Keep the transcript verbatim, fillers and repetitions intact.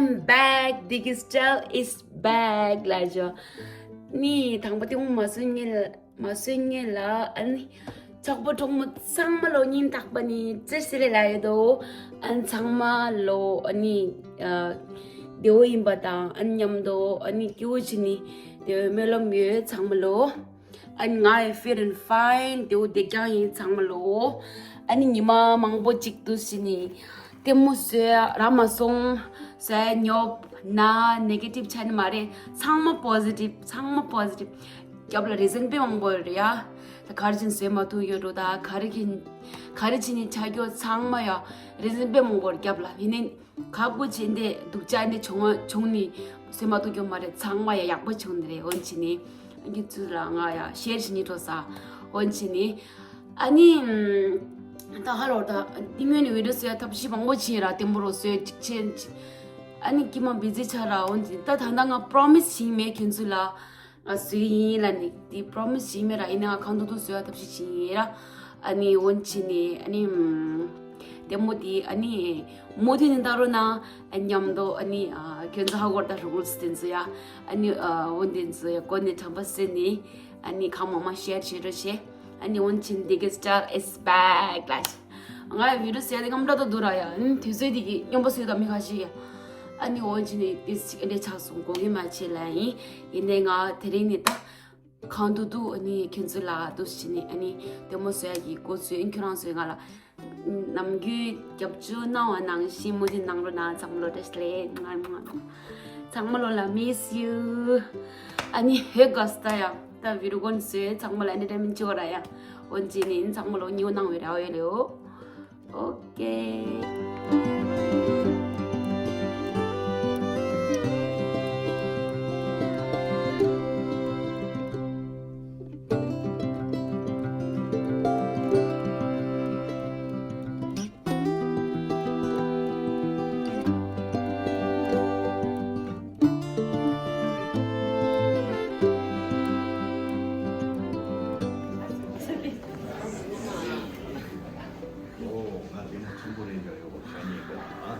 I'm back. Digicel is back. ལ་ཇོ། ནི་དང་པོ་དེ་མ་སུ་ཉིལ། མ་སུ་ཉིལ་ལ། ཨ་ནི་ཆག་པོ་གྲོགས་མོ་ཚང་མ་ལོ་ཉིན་རྟག་པ་ནི་ཙེ་སི་ལེ་ལ་ཡོད་དོ། ཨ་ནི་ཚང་མ་ལོ་ཨ་ནི་ཨ་བདེ་བོ་ཡིན་པ་དང་ཨ་ནི་མཉམ་དུ་ཨ་ནི་སྐྱིད་བོ་བྱེད་ནི་བདེ་བའི་སྨོན་ལམ་ཡོད་ཚང་མ་ལོ། ཨ་ནི་ང་ཡི་fit and fine བདེ་བོ་བདེ་རྐྱང་ཡིན་ཚང་མ་ལོ། ཨ་ནི་ཉི་མ་མང་པོ་ཅིག་ཏུ་ཕྱིན་ནི་ལྟད་མོ་བཟོས་ར་མ་སོང་། བཟོས་ཉོབ་ན་negative་ཆ་ནི་མ་རེད། ཚང་མ་positive ཚང་མ་positive རྒྱབ་ལ་reason་དཔེ་མང་པོ་ཡོད་རེད་ཡ། ད་ག་རེ་བྱས་ནས་བཟོས་མ་ཐུབ་ཡོད་འགྲོ། ད་ག་རེ་གི་ག་རེ་བྱས་ནས་ཆ་རྒྱུ་ཚང་མ་ཡ་reason་དཔེ་མང་པོ་རྒྱབ་ལ་ཡིན་ནི། ཁག་པོ་བྱས་འདི་སྡུག་ཅག་འདི་བྱུང་བ་བྱུང་ནི་བཟོས་མ་ཐུབ་རྒྱུ་མ་རེད། ཚང་མ་ཡ་ཡག་པོ་བྱུང་ནི་རེད། འོན་ཅི་ནི་ཨ་ཁྱེད་ཚོ་ལ་ང་ཡ་share་བྱེད་ནི་འགྲོ་ས། འོན་ཅི་ནི་ཨ་ནི་ད་ཧ་ལོ་ད་དེ་སྔོན་ནི་video་བཟོ་ཡ་ཐབས་ཤེས་མང་པོ་བྱས་ར་བརྟན་པོ་རོ་བཟོས་ཅིག་བྱས་ཅིག་ཨ་ནི་ཀྱི་མ་busy་ཆགས་ར། འོན་ཅི་ད་ད་ལྟ་ང་promise་བྱིན་མེད་ཁྱོད་ཚོ་ལ། ང་བཟོས་ཡིན་ལ་ནི་དེ་promise་བྱིན་མེད་ར། ཡིན་ན་ང་གང་ཐུབ་ཐུབ་བཟོ་ཡ་ཐབས་ཤེས་བྱིན་ཡིན་ར། ཨ་ནི་འོན་ཅི་ནི་ཨ་ནི་ལྟད་མོ་དེ་ཨ་ནི་མོ་དེ་ནི་ད་རོ་ན་མཉམ་དུ་ཨ་ནི་ཁྱོད་ཚོ་ཧ་གོ་ད་རུག་རུག་སི་དེ་ཚོ་ཡ། ཨ་ནི་འོན་དེ་ཚོ་ཡ་གོ་ནི་དྲན་པ་སེ་ནི་ཨ་ནི་གང་མང་མང་share་བྱེད་རོགས་བྱེད། ཨ་ནི་འོན་ཅི་ནི་Digicel is back་ལ། ང་ཡ་video་བཟོས་ཏེ་སྐམ་འདྲ་ད་འདུག་ར་ཡ། ཨ་ནི་དུས་ཚོད་དེ་གི་སྙོམས་པོ་བཟོས་ད་མི་ཁ་ཤས་ཡ། ཨ་ནི་འོན་ཅི་ནི་དེ་ཅིག་འདྲ་ཆགས་སོང་། གོ་གི་མ་བྱེད་ལ་ཡིན། ཡིན་ནའི་ང་དེ་རིང་ནི་ད་གང་དུ་འདུག་ཨ་ནི་ཁྱོད་ཚོ་ལ་འདུག་ཟེར་ནི་ཨ་ནི་ལྟད་མོ་བཟོ་ཡ་གི་འགོ་བཟོས། ཨ་ནི་ཁྱོད་རང་ཚོས་ང་ལ་ནམ་རྒྱུན་རྒྱབ་སྐྱོར་གནང་བ་ནང་བཞིན་མུ་མཐུད་གནང་རོགས་གནང་། ཚང་མ་ལོ་བཀྲ་ཤིས་བདེ་ལེགས། ཚང་མ་ལོ་ལ་miss you། ཨ་ནི་ཧེ་ག་ས་ད་ཡ་ད་video་གོན་བཟོས། ཚང་མ་ལ་entertainment་བྱེད་ར་ཡ། འོན་ཅི་ནི་ཚང་མ་ལོ་ཉིའུ་གནང་བའི་ར་བའི་ལེའོ། Okay. ཨོ། ང་དེ་མོ་ཆེན་པོ་རེད་འཇོག་ཡོད་པ་ཤ་ཉེ་གོ་ཨ།